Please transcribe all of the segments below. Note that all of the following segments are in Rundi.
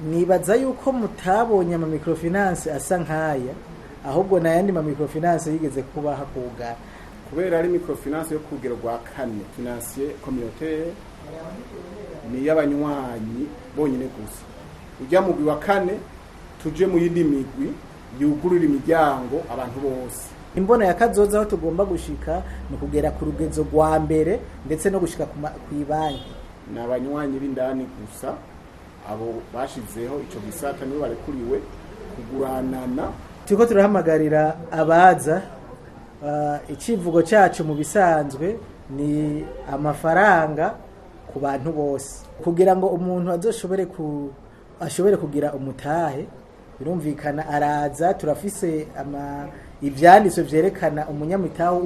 Nibaza yuko mutabonye ama microfinance asa nkaya, ahubwo n'ayandi ma microfinance yigeze kubaha kugara. Kubera ari microfinance yo kugero rwa kane financier communautaire, ni y'abanywanyi bonyine gusa. Ujya mugwi wa kane, tuje mu yindi migwi yugurura imiryango abantu bose. Imbono ya kazoza aho tugomba gushika ni ukugera ku rugezo rwa mbere, ndetse no gushika kw'ibanki. Ni abanywanyi b'indani gusa, abo bashizeho ico gisata nibo barekuriwe kuguranana. Turiko turahamagarira abaza. Icivugo cacu mu bisanzwe ni amafaranga ku bantu bose, kugira ngo umuntu azoshobore ku ashobore kugira umutahe. Birumvikana araza, turafise ivyanditswe vyerekana umunyamitahe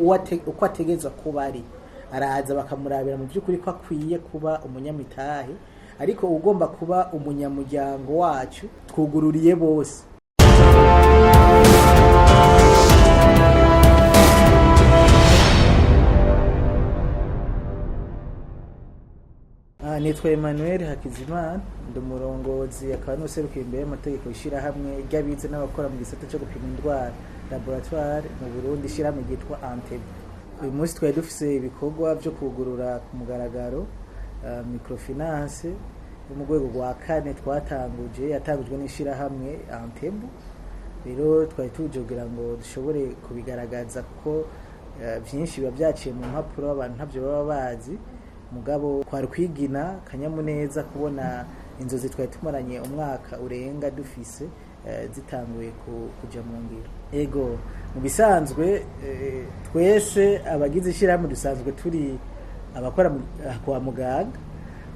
uko ategezwa kuba ari. Araza bakamurabira mu by'ukuri ko akwiye kuba umunyamitahe, ariko ugomba kuba umunyamuryango wacu twugururiye bose. Nitwa Emmanuel Hakizimana, ndi umurongozi akaba n'userukiye imbere y'amategeko ishyirahamwe ry'abize n'abakora mu gisata cyo gupima indwara, laboratoire, mu Burundi, ishyirahamwe ryitwa Antebe. Uyu munsi twari dufise ibikorwa byo kugurura ku mugaragaro microfinance yo mu rwego rwa kane twatanguje, yatangujwe n'ishyirahamwe Antebu. Rero twari tuje kugira ngo dushobore kubigaragaza, kuko vyinshi biba vyaciye mu mpapuro, abantu ntabyo baba bazi. Mugabo kwari kwigina kanyamuneza kubona inzozi twari tumaranye umwaka urenga dufise zitanguye kuja mu ngiro. Ego, mu bisanzwe twese abagize ishyirahamwe dusanzwe turi abakora kwa muganga,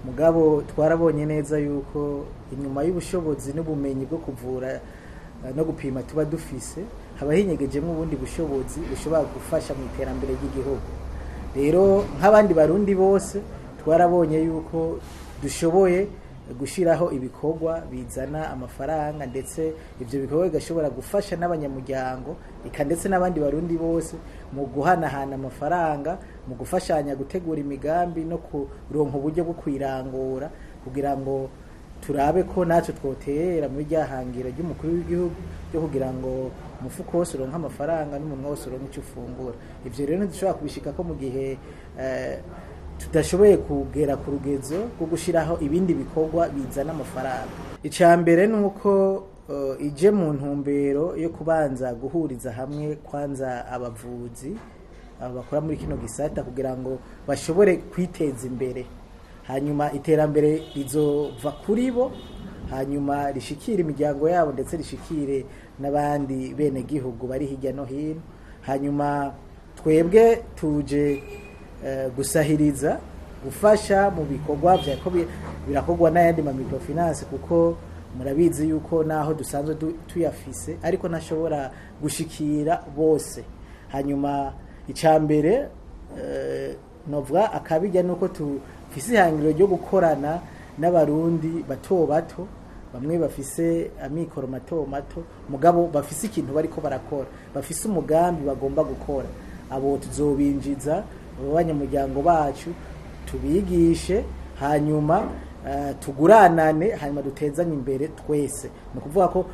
mugabo twarabonye neza yuko inyuma y'ubushobozi n'ubumenyi bwo kuvura no gupima tuba dufise, haba hinyegejemo ubundi bushobozi bushobora gufasha mu iterambere ry'igihugu. Rero nk'abandi Barundi bose, twarabonye yuko dushoboye gushyiraho ibikorwa bizana amafaranga, ndetse ibyo bikorwa bigashobora gufasha n'abanyamuryango eka ndetse n'abandi Barundi bose mu guhanahana amafaranga, mu gufashanya gutegura imigambi no kuronka uburyo bwo kwirangura, kugira ngo turabe ko natwe twotera muri rya hangiro ry'umukuru w'igihugu ryo kugira ngo umufuko wose uronke amafaranga n'umunwa wose uronke icyo ufungura. Ivyo rero ntidushobora kubishikako mu gihe tudashoboye kugera ku rugezo rwo gushiraho ibindi bikorwa bizana amafaranga. Ica mbere ni uko ije mu ntumbero yo kubanza guhuriza hamwe kwanza abavuzi, abo bakora muri kino gisata, kugira ngo bashobore kwiteza imbere, hanyuma iterambere rizova kuri bo, hanyuma rishikire imiryango yabo, ndetse rishikire n'abandi bene gihugu bari hirya no hino. Hanyuma twebwe tuje gusahiriza, gufasha mu bikorwa vyako birakorwa n'ayandi ma microfinance, kuko murabizi yuko naho dusanzwe tuyafise, ariko ntashobora gushikira bose. Hanyuma ica mbere novuga akabijya nuko tufise ihangiro ryo gukorana n'Abarundi bato bato, bamwe bafise amikoro mato mato, mugabo bafise ikintu bariko barakora, bafise umugambi bagomba gukora. Abo tuzobinjiza abo banyamuryango bacu, tubigishe, hanyuma tuguranane, hanyuma dutezanye imbere twese. Ni ukuvuga ko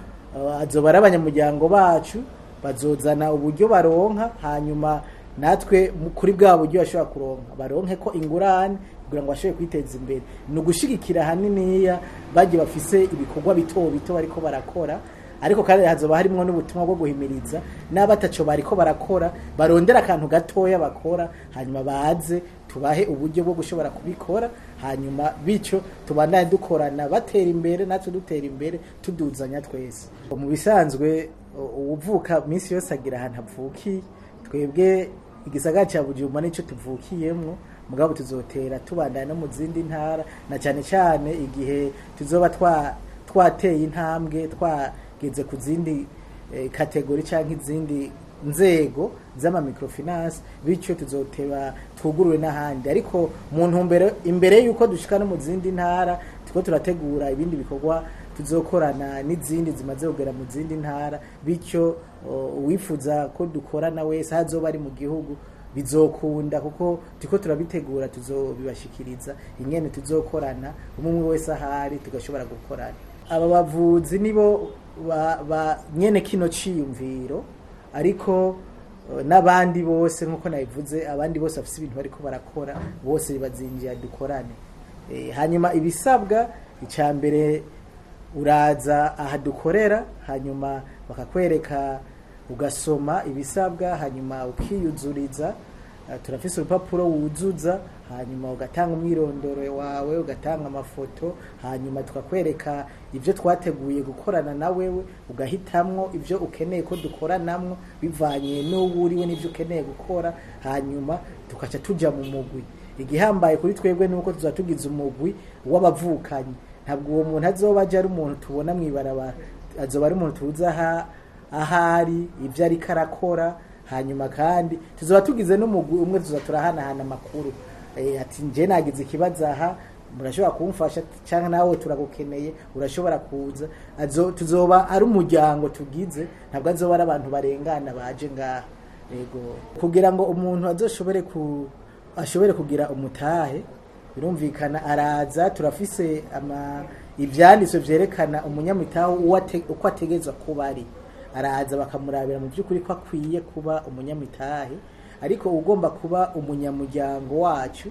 azoba ari abanyamuryango bacu bazozana uburyo baronka, hanyuma natwe kuri bwa buryo bashobora kuronka baronke ko ingurane kugira ngo bashobore kwiteza imbere. Ni ugushigikira haniniya bagiye bafise ibikorwa bito bito bariko barakora, ariko kandi hazoba harimwo n'ubutumwa bwo guhimiriza n'abataco bariko barakora, barondera akantu gatoya bakora, hanyuma baze tubahe uburyo bwo gushobora kubikora, hanyuma bityo tubandanye dukorana, batera imbere natwe dutera imbere, tuduzanya twese. Mu bisanzwe uwuvuka minsi yose agira ahantu avukiye. Twebwe igisagara ca Bujumbura nico tuvukiyemwo, mugabo tuzotera tubandana no mu zindi ntara, na cyane cyane igihe tuzoba twateye intambwe, twageze ku zindi kategori canke izindi nzego z'ama microfinance, bityo tuzoteba twugurure n'ahandi. Ariko mu ntumbero imbere yuko dushika no mu zindi ntara, turiko turategura ibindi bikorwa tuzokorana n'izindi zimaze kugera mu zindi ntara, bityo uwifuza ko dukorana wese aho azoba ari mu gihugu bizokunda, kuko turiko turabitegura, tuzobibashikiriza ingene tuzokorana, umwe umwe wese ahari tugashobora gukorana. Aba bavuzi nibo ba nyene kino ciyumviro, ariko n'abandi bose nkuko nabivuze, abandi bose bafise ibintu bariko barakora bose bazinjira dukorane. Hanyuma ibisabwa, icya mbere uraza aha dukorera, hanyuma bakakwereka, ugasoma ibisabwa, hanyuma ukiyuzuriza. Turafise urupapuro wuzuza, hanyuma ugatanga umwirondoro wawe, ugatanga amafoto, hanyuma tukakwereka ibyo twateguye gukorana na wewe, ugahitamwo ibyo ukeneye ko dukoranamwo bivanye n'uwo uriwe n'ibyo ukeneye gukora, hanyuma tukaca tuja mu mugwi. Igihambaye kuri twebwe ni uko tuzaba tugize umugwi w'abavukanyi. Ntabwo uwo muntu azoba aje ari umuntu tubona mw'ibarabara, azoba ari umuntu tuzi ahari, ibyo ariko arakora. Hanyuma kandi tuzoba tugize n'umugwi umwe, tuzoba turahanahana amakuru. Ati nje nagize ikibazo aha, murashobora kumfasha, cyangwa nawe turagukeneye, urashobora kuza. Tuzoba ari umuryango tugize, ntabwo azoba ari abantu barengana baje ngaha. Yego, kugira ngo umuntu azoshobore ashobore kugira umutahe, birumvikana araza, turafise ivyanditswe vyerekana umunyamitahe uko ategezwa kuba ari. Araza bakamurabira mu by'ukuri ko akwiye kuba umunyamitahe. Ariko ugomba kuba umunyamuryango wacu,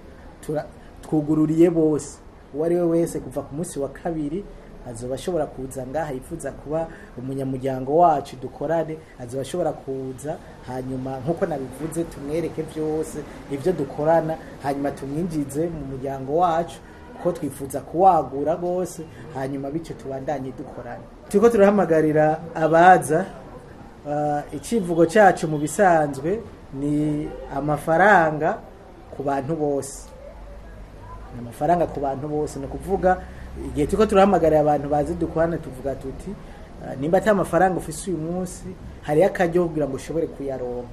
twugururiye bose, uwo ari we wese kuva ku munsi wa kabiri azoba ashobora kuza ngaha yifuza kuba umunyamuryango wacu dukorane, azoba ashobora kuza, hanyuma nk'uko nabivuze tumwereke byose ibyo dukorana, hanyuma tumwinjize mu muryango wacu kuko twifuza kuwagura rwose, hanyuma bityo tubandanye dukorana. Turiko turahamagarira abaza. Icivugo cyacu mu bisanzwe ni amafaranga ku bantu bose, ni amafaranga ku bantu bose. Ni ukuvuga igihe turiko turahamagarira abantu bazi dukorane, tuvuga tuti nimba ata amafaranga ufise uyu munsi, hariyo akaryo kugira ngo ushobore kuyaronka.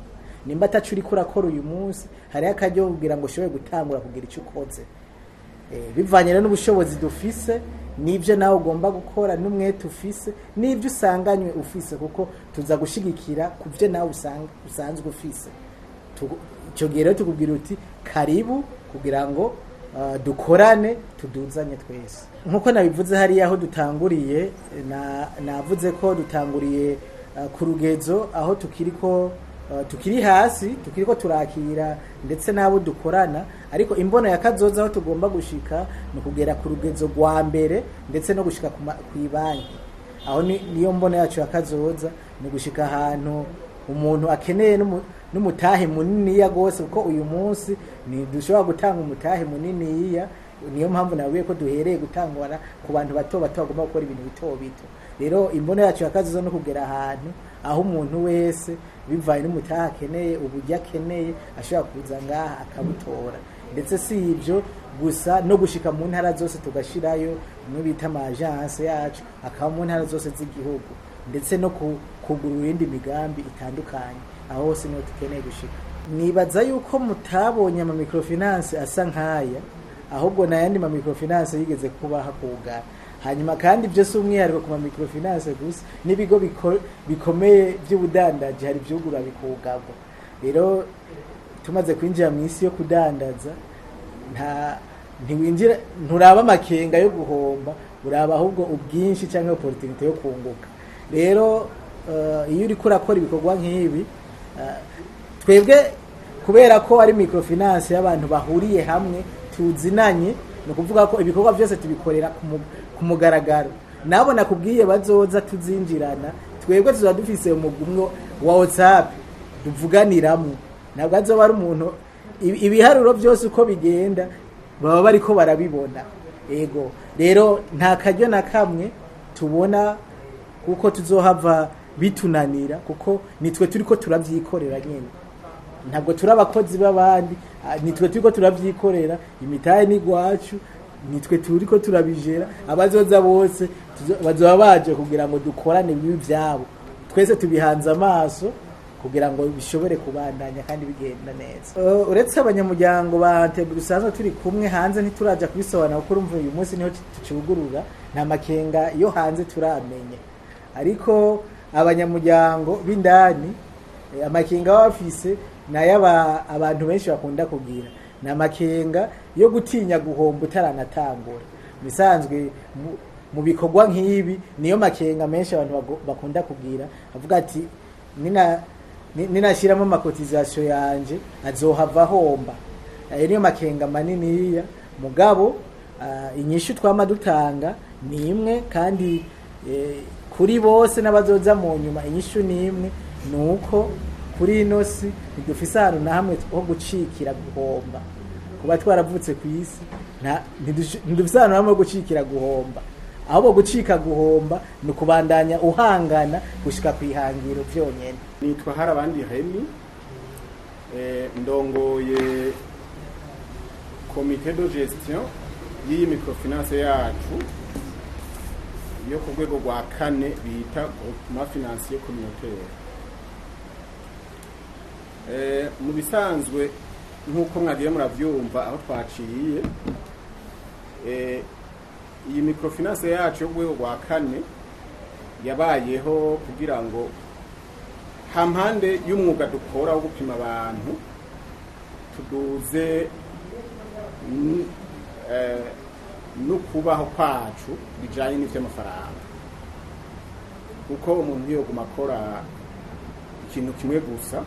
Nimba ataco uriko urakora uyu munsi, hariyo akaryo kugira ngo ushobore gutangura kugira ico ukoze. Bivanye rero n'ubushobozi dufise, n'ibyo nawe ugomba gukora, n'umwete ufise, n'ibyo usanganywe ufise, kuko tuza gushigikira ku byo nawe usanzwe ufise. Icyo gihe rero tukubwira uti karibu kugira ngo dukorane, tuduzanye twese. Nk'uko nabivuze hariya aho dutanguriye, navuze ko dutanguriye ku rugezo aho tukiriko tukiri hasi, tukiriko turakira ndetse n'abo dukorana, ariko imbono ya kazoza aho tugomba gushika ni ukugera ku rugezo rwa mbere ndetse no gushika kw'ibanki. Aho niyo mbono yacu ya kazoza, ni gushika ahantu umuntu akeneye n'umutahe muniniya gose, kuko uyu munsi ntidushobora gutanga umutahe muniniya. Niyo mpamvu nabwiye ko duhereye gutangwa ku bantu bato bato bagomba gukora ibintu bito bito. Rero imbono yacu ya kazoza no kugera ahantu aho umuntu wese bivanye n'umutahe akeneye, uburyo akeneye, ashobora kuza ngaha akabutora. Ndetse si ibyo gusa, no gushika mu ntara zose tugashirayo imwe bita ama agence yacu, akaba mu ntara zose z'igihugu, ndetse no kugurura iyindi migambi itandukanye. Aho hose niho dukeneye gushika. Nibaza yuko mutabonye ama microfinance asa nk'aya, ahubwo n'ayandi ma microfinance yigeze kubaha kugara. Hanyuma kandi ibyo si umwihariko ku ma microfinance gusa, n'ibigo bikomeye by'ubudandaji hari ivyugura bikugarwa. Rero tumaze kwinjira mu isi yo kudandaza, ntiwinjira nturaba amakenga yo guhomba, uraba ahubwo ubwinshi cyangwa opportunity yo kunguka. Rero iyo uriko urakora ibikorwa nk'ibi, twebwe kubera ko ari microfinance y'abantu bahuriye hamwe tuzinanye, ni ukuvuga ko ibikorwa byose tubikorera ku mugaragaro. Nabo nakubwiye bazoza tuzinjirana, twebwe tuzoba dufise umugwi umwe wa WhatsApp tuvuganiramwo. Ntabwo azoba ari umuntu, ibiharuro byose uko bigenda baba bariko barabibona. Ego rero nta karyo na kamwe tubona kuko tuzohava bitunanira, kuko nitwe turiko turavyikorera nyene, ntabwo turi abakozi b'abandi, nitwe turiko turavyikorera, imitahe ni gwacu, nitwe turiko turabijera. Abazoza bose bazoba baje kugira ngo dukorane bibi vyabo, twese tubihanze amaso kugira ngo bishobore kubandanya kandi bigenda neza. Uretse abanyamuryango ba Antebu dusanzwe turi kumwe hanze, ntituraja kubisobanura kuko urumva uyu munsi niho tucugurura, nta makenga yo hanze turamenye. Ariko abanyamuryango b'indani, amakenga baba bafise nayo abantu benshi bakunda kugira, ni amakenga yo gutinya guhomba utaranatangura. Misanzwe Mu bikorwa nk'ibi niyo makenga menshi abantu bakunda kugira, avuga ati ninashyiramo amacotisation yanje azohava ahomba. Ayo niyo makenga maniniya. Mugabo inyishu twama dutanga ni imwe, kandi kuri bose n'abazoza mu nyuma inyishu ni imwe, ni uko kuri ino si ntidufise ahantu na hamwe ho gucikira guhomba. Kuba twaravutse ku isi ntidufise ahantu hamwe ho gucikira guhomba, ahubwo gucika guhomba ni ukubandanya uhangana gushika ku ihangiro vyonyene. Nitwa Harabandi Remy, ndongoye comité de gestion y'iyi microfinance yacu yo ku rwego rwa kane bita groupement financier communautaire. Mu bisanzwe, nk'uko mwagiye muravyumva aho twaciye, iyi microfinance yacu yo ku rwego rwa kane yabayeho kugira ngo hampande y'umwuga dukora wo gupima abantu tuduze no kubaho kwacu bijanye n'ivy'amafaranga, kuko umuntu yoguma akora ikintu kimwe gusa,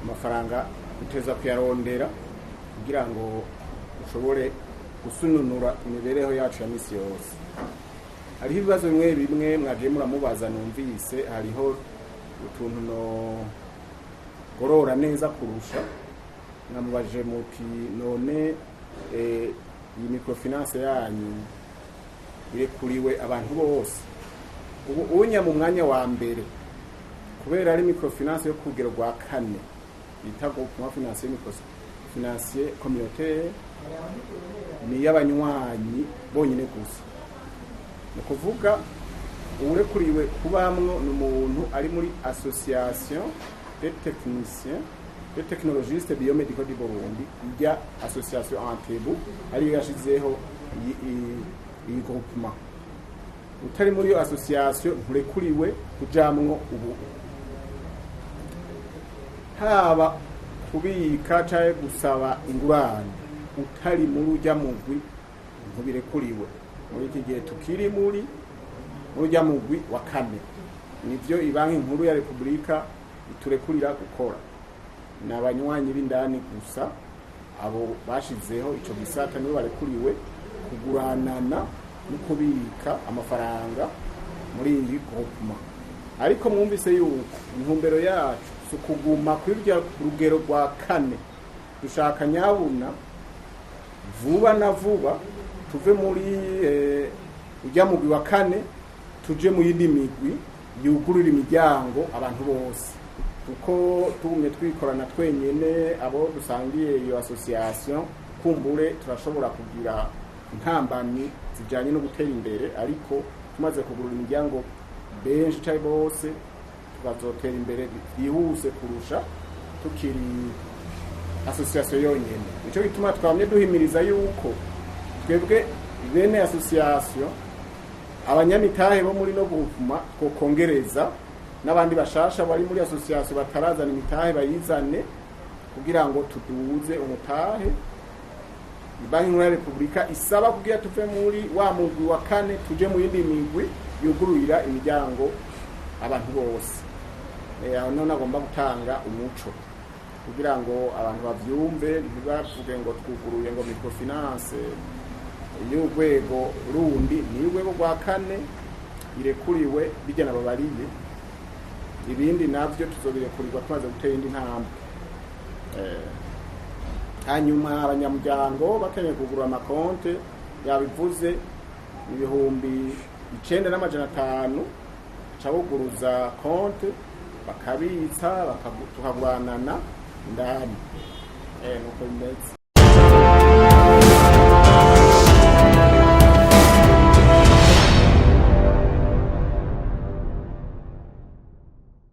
amafaranga uteza kuyarondera kugira ngo ushobore gusununura imibereho yacu ya misi yose. Hariho ibibazo bimwe bimwe mwagiye muramubaza, numvise hariho utuntu no gorora neza kurusha. Mwamubajije muti none iyi microfinance yanyu irekuriwe abantu bose? Ubu unya mu mwanya wa mbere, kubera ari microfinance yo ku rugero rwa kane bita groupement financier microfinancier communautaire, ni iy'abanywanyi bonyine gusa. Ni ukuvuga uwurekuriwe kubamwo ni umuntu ari muri Association des techniciens des technologistes biomédicaux du Burundi, ijya association Antebu ariyo yashizeho iyi groupement. Utari muri iyo association nturekuriwe kujamwo. Ubu haba kubika canke gusaba ingurane, utari muri urya mugwi ntubirekuriwe. Muri iki gihe tukiri muri urya mugwi wa kane, nivyo Ibanki Nkuru ya Repubulika iturekurira gukora. Ni abanywanyi b'indani gusa, abo bashizeho ico gisata nibo barekuriwe kuguranana no kubika amafaranga muri iyi groupement. Ariko mwumvise yuko intumbero yacu si ukuguma kuri rya rugero rwa kane. Dushaka nyabuna vuba na vuba tuve muri ujya mugwi wa kane, tuje mu yindi migwi yugurura imiryango abantu bose, kuko tugumye twikorana twenyene abo dusangiye iyo association, kumbure turashobora kugira intambamyi zijanye no gutera imbere. Ariko tumaze kugurura imiryango benshi cyane bose, tukazotera imbere byihuse kurusha tukiri association yonyene. Nico gituma twamye duhimiriza yuko twebwe bene association, abanyamitahe bo muri no groupement, twokongereza n'abandi bashasha bari muri association batarazana imitahe bayizane, kugira ngo tuduze umutahe Banki Nkuru ya Repubulika isaba kugira tuve muri wa mugwi wa kane tuje mu yindi migwi yugururira imiryango abantu bose. Aho none agomba gutanga umuco kugira ngo abantu bavyumve, ntibavuge ngo twuguruye ngo microfinance y'urwego rundi. Ni y'urwego rwa kane irekuriwe bijyana babariye, ibindi navyo tuzobirekurirwa tumaze gutera indi ntambwe. Hanyuma abanyamuryango bakeneye kugura amakonte, yabivuze, 9500 aca buguruza konte, bakabitsa, tukaguranana indani. Nuko bimeze.